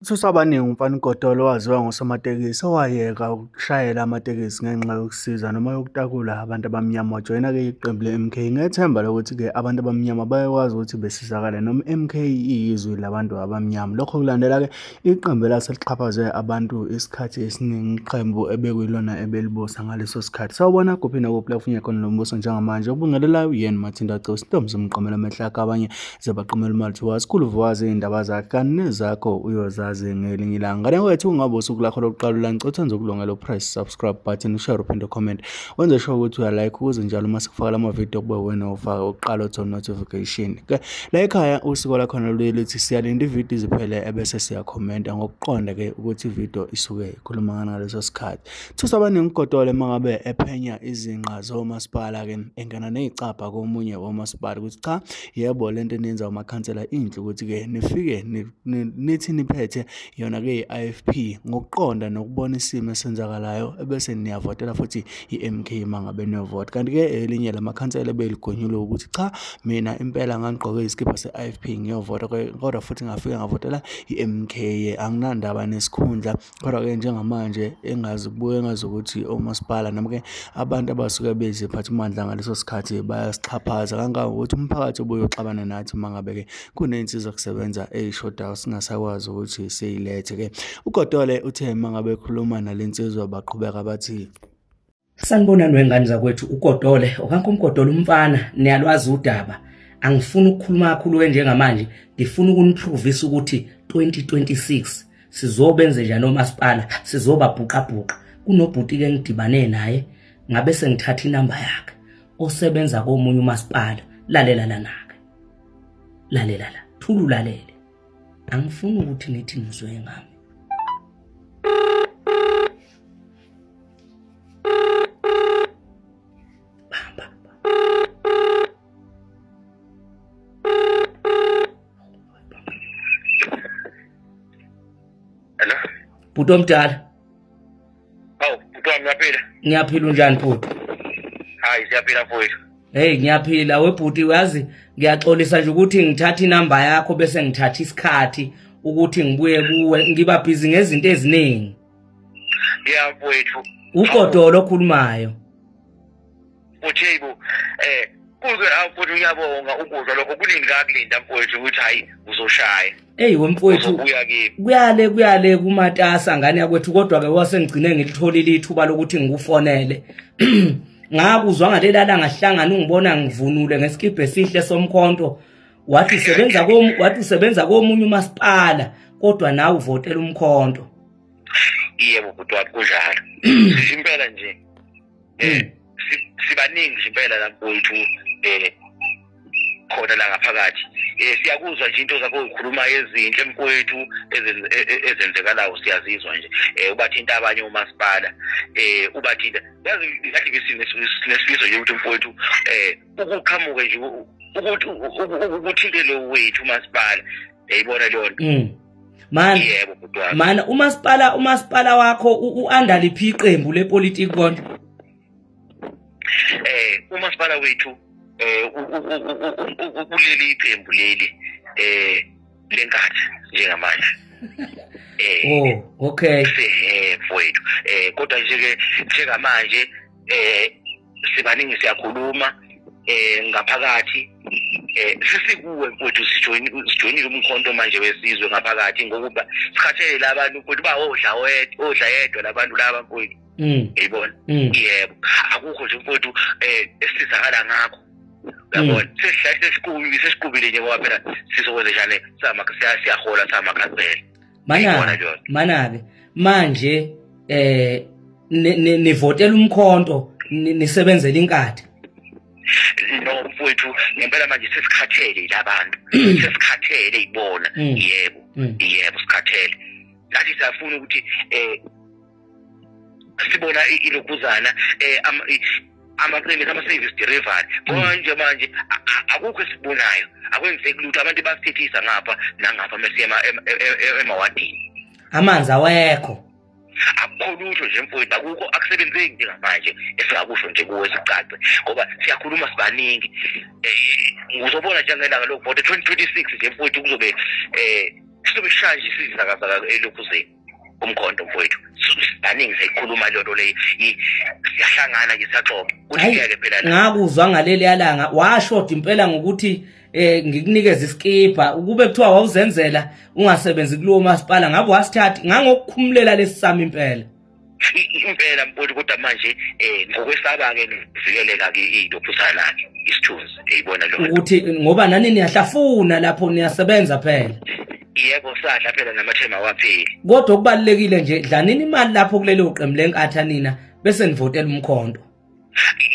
Uthuse abaningi umfana uGodolo owaziwa ngosomatekisi owayeka ukushayela amatekisi ngenxa yokusiza noma yokutakula abantu abamnyama wajoyina-ke iqembu le-MK ngethemba lokuthi-ke abantu abamnyama bayakwazi ukuthi besizakale noma i-MK iyizwi labantu abamnyama. Lokho kulandela-ke iqembu elase lixhaphaze abantu isikhathi esiningi iqembu ebekuyilona ebelibusa ngaleso sikhathi. Sawubona kuphi nakuphi la kufunye khona lo mbuso njengamanje okubingelelayo uyena Mathinta Gcosi intombi zomqomela amehlo akhe abanye Ziyabaqomela imali thiwa sikhulu vuwazi iy'ndaba zakhe kanti nezakho uyozazi ngelinye ilanga. Ngane wethu ungabe usuku lakho lokuqala ula ngicela uthande ukulungela upress subscribe button ushare uphinde comment wenze sure ukuthi uyalike ukuze njalo uma sikufakela amavidiyo kube wena ufaka uqala uthole notification. Ke la ekhaya usiko lakhona luye lithi siyalinda ividiyo iziphele ebese siyakhomenta ngokuqonda ke ukuthi ividiyo isuke ikhuluma ngaleso sikhathi. Thusa abaningi uGodole uma ngabe ephenya izinqa zomasipala-ke engena ney'cabha komunye womasipala ukuthi cha yebo lento eniyenza umakhansela inhle ukuthi-ke nifike nithi niphethe yona-ke i-IFP ngokuqonda nokubona isimo esenzakalayo ebese niyavotela futhi i-MK uma ngabe niyovota. Kanti-ke elinye lamakhansela ebeligonyulwe ukuthi cha mina impela ngangigqoke isikibha se-IFP ngiyovota kodwa futhi ngafike ngavotela i-MK anginandaba nesikhundla Kodwa-ke njengamanje engazi kubuye engazi ukuthi omasipala noma-ke abantu abasuke beyiziphathimandla ngaleso sikhathi bayasixhaphaza kangangokuthi umphakathi ubuye uxabane nathi uma ngabe-ke kuney'nsiza kusebenza ey'shodayo singasakwazi ukuthi siyilethe-ke. UGodole uthe uma ngabe ekhuluma nale nsizwa baqhubeka bathi. Sanibonani wengane zakwethu uGodole okaNkomgodole umfana niyalwazi udaba angifuni ukukhuluma kakhulu ke njengamanje ngifuna ukuniprovisa ukuthi 2026 sizobenze njani omasipala sizobabhuqabhuqa kunobhuti ke ngidibane naye ngabe sengithatha inamba yakhe osebenza komunye umasipala lalela lana-ke lalela la thula ulalele angifuni ukuthi nithi nizwe ngami Bamba. Hello. Bhuti omdala. Hawu, bhuti wami uyaphila? Ngiyaphila unjani bhuti? Hayi, siyaphila mfowethu. Hey ngiyaphila webhuti uyazi ngiyaxolisa nje ukuthi ngithatha inamba yakho bese ngithatha isikhathi ukuthi ngibuye kuwe ngiba busy ngezinto eziningi. Ya mfowethu. Ugodolo okhulumayo. Uthi yebo kuze hawu mfowethu ngiyabonga ukuzwa lokho kuningi ngakulinda mfowethu ukuthi hayi uzoshaya. Ey wemfowethu Uzobuya kimi. kuyale kuyale kumatasa ngane yakwethu kodwa ke wase ngigcine ngilitholile ithuba lokuthi ngikufonele. Ngakuzwa ngalela langa hlangana ungibona ngivunule ngesikibhe esihle somkhonto wathi usebenza kom wathi usebenza komunye umasipala kodwa nawe uvotela umkhonto. Yebo bhuti wami kunjalo. Impela nje. Sibaningi nje impela la mfowethu khona la ngaphakathi. Siyakuzwa nje into zakho ukhuluma ezinhle mfowethu ezenzekalayo siyazizwa nje. Ubathinta abanye umasipala ubathinta. Yazi ngathi sinesifiso nje ukuthi mfowethu ukuqhamuke nje ukuthi ukuthinte lo wethu umasipala. Yayibona leyo nto. Mana Yebo bhuti wami. mana umasipala wakho u-under liphi iqembu lepolitiki konke? Umasipala wethu kuleli iqembu leli lenkathi njengamanje. Oh, okay. Mfowethu. Kodwa nje ke njengamanje sibaningi siyakhuluma ngaphakathi sisikuwe mfowethu sijoyinile umkhonto manje wesizwe ngaphakathi ngokuba sikhathele labantu mfowethu ba odla wedwa odla yedwa labantu laba mfowethu. Yayibona? Yebo. Akukho nje mfowethu esizakala ngakho. Uyabona? Sesihlale sesiqubile sesiqubile nje ngoba phela sizokwenza njani sama siyahola samakhansela. Mana mana-ke manje nivotela umkhonto nisebenzela inkatha. No mfowethu ngempela manje sesikhathele labantu. Sesikhathele ibona. Yebo. Yebo sikhathele. Nathi siyafuna ukuthi sibona ilokhuzana amaqiniso ama-service delivery ngoba nje manje akukho esibonayo akwenzeki lutho abantu basithethisa ngapha nangapha mesiya emawadini amanzi awekho akukho lutho nje mfowethu akukho akusebenzeki njengamanje esingakusho nje kuwe sicace ngoba siyakhuluma sibaningi uzobona njengelanga lokuvota 2026 nje mfowethu kuzobe Sizobe sishaya nje isizakazaka elokhuzeni umkhonto mfowethu. Kaningi seyikhuluma leyo nto leyo, siyahlangana nje siyaxoxa kuthi ngeke phela la. Ngakuzwa ngaleli yalanga washoda impela ngokuthi ngikunikeze iskipa, ukube kuthiwa wawuzenzela ungasebenzi kulowo masipala ngabe wasithatha ngangokukhumulela lesisami impela. Impela mfowethu, kodwa manje ngokwesaba-ke nokuvikeleka-ke ilokhuzana lakhe isithunzi eyibona lo ukuthi ngoba nani niyahlafuna lapho niyasebenza phela. Yebo, sadla phela namathema awapheli. Kodwa okubalulekile nje, dlanini imali lapho kulelo qembu leNkatha nina, bese nivotela umkhonto.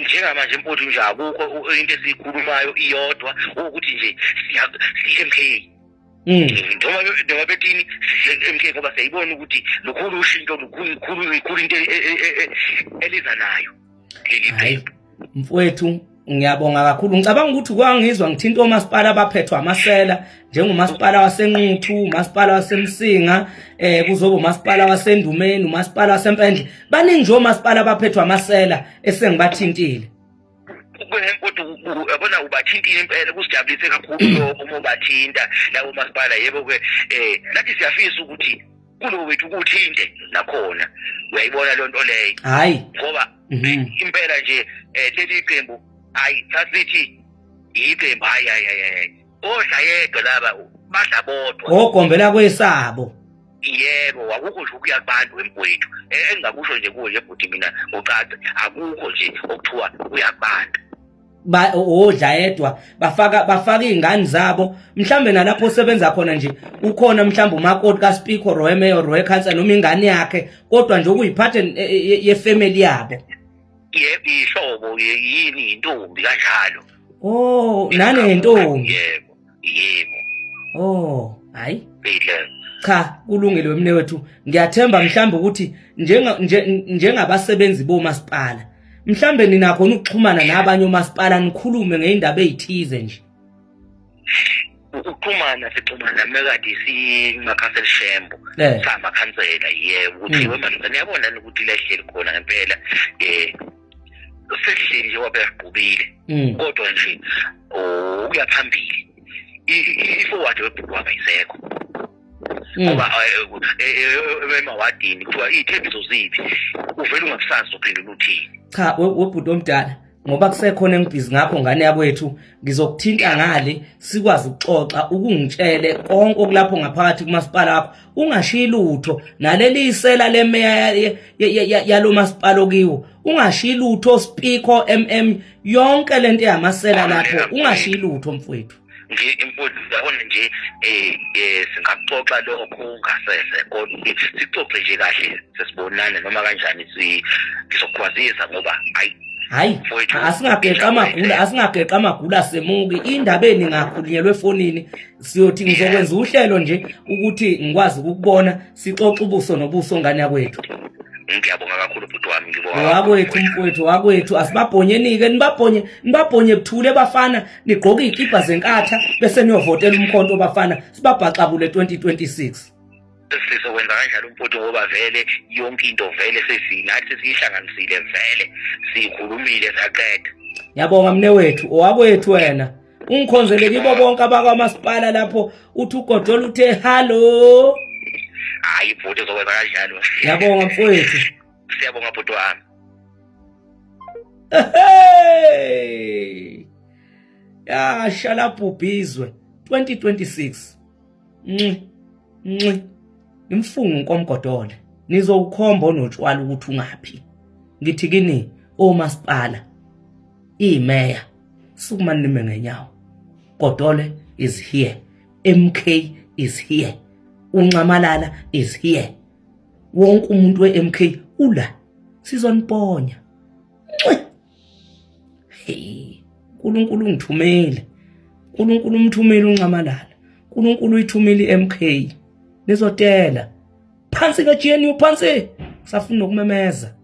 Njengamanje mfowethu nje akukho into esiyikhulumayo iyodwa, ukuthi nje siya-MK. Noma bethini siye-MK ngoba siyayibona ukuthi lukhulu ushintsho, lukhulu ikhulu into eliza nayo leli qembu. Mfowethu, ngiyabonga kakhulu. Ngicabanga ukuthi kwangizwa ngithinta omasipala abaphethwe amasela, njengomasipala waseNquthu, umasipala waseMsinga, kuzoba umasipala waseNdumeni, umasipala waseMpendle. Baningi nje omasipala abaphethwe amasela esengibathintile. Kodwa yabona ubathintile impela, kusijabulise kakhulu lokho uma ubathinta labo masipala. Yebo-ke nathi siyafisa ukuthi kulo wethu kuthinte nakhona, uyayibona leyo nto leyo. Hayi, ngoba impela nje leli qembu, hayi, sasithi iqembu, hayi hayi hayi, odla yedwa laba badla bodwa. Ogombela kwesabo. Yebo, akukho nje ukuya kubantu emfowethu. Engingakusho nje kuwe nje bhuti, mina ngocace, akukho nje okuthiwa uya kubantu. Ba odla yedwa, bafaka izingane zabo, mhlambe nalapho osebenza khona nje ukhona mhlambe umakoti ka speaker or mayor or councillor noma ingane yakhe, kodwa nje okuyiphathe ye family yabo. Yebo, ihlobo yini, intombi kanjalo. Oh, nane ntombi. Yebo, yebo. Oh, hayi. Phela. Cha, kulungile wemne wethu. Ngiyathemba mhlambe ukuthi njengabasebenzi bomasipala, mhlambe ninakho ukuxhumana nabanye omasipala nikhulume ngeindaba ezithize nje. Ukuxhumana sixhumana mekade simakhansela Shembo, samakhansela, yebo, ukuthi wemanje niyabona ukuthi lehleli khona ngempela, sesihleli nje wabe yaqhubile, kodwa nje ukuya phambili i-forward webhuku wami ayisekho, ngoba emawadini kuthiwa iy'thembiso ziphi, uvele ungakusazi uzophendula uthini. Cha, webhuti omdala, ngoba kusekhona engibhizi ngakho ngane yakwethu, ngizokuthinta ngale sikwazi ukuxoxa, ukungitshele konke okulapho ngaphakathi kumasipala wakho, ungashiyi lutho, naleli isela lemeya yalo masipala okiwo, ungashiyi lutho, speaker MM, yonke lento yamasela lapho, ungashiyi lutho mfowethu. Nje mfowethu, yabona nje singaxoxa lokho ngasese, kodwa sixoxe nje kahle sesibonana noma kanjani, ngizokukhwazisa ngoba hayi. Hayi, asingageqa amagula, asingageqa amagula semuki indaba eningakhulunyelwa efonini. Siyothi ngizokwenza uhlelo nje ukuthi ngikwazi ukukubona, sixoxe ubuso nobuso ngane yakwethu. Ngiyabonga kakhulu bhuti wami, ngibonga. Wakwethu mfowethu, wakwethu, asibabhonyenike, nibabhonye, nibabhonye buthule bafana, nigqoke izikibha zeNkatha bese niyovotela umkhonto bafana, sibabhaxabule 2026. Sizokwenza kanjalo mfowethu, ngoba vele yonke into vele sesinathi sesiyihlanganisile, vele siyikhulumile saqeda. Ngiyabonga mne wethu, owakwethu wena. Ungikhonzele kibo bonke abakwamasipala lapho, uthi uGodola uthe hallo. Hayi bhuti, uzokwenza kanjalo. Ngiyabonga mfowethu. Siyabonga bhuti wami. Hey! Yasha labhubhizwe 2026. Nxi nxi. Imfungu nkomgodole. Nizowukhomba onotshwala ukuthi ungaphi. Ngithi kini omasipala, imeya, sukuma nime ngenyawo. Godole is here. MK is here. Unxamalala is here. Wonke umuntu we-MK ula. Sizoniponya. Hey, uNkulunkulu ungithumele. uNkulunkulu umthumele unxamalala. uNkulunkulu uyithumele iMK. Nizotela. Phansi ka GNU, phansi. Safuna ukumemeza.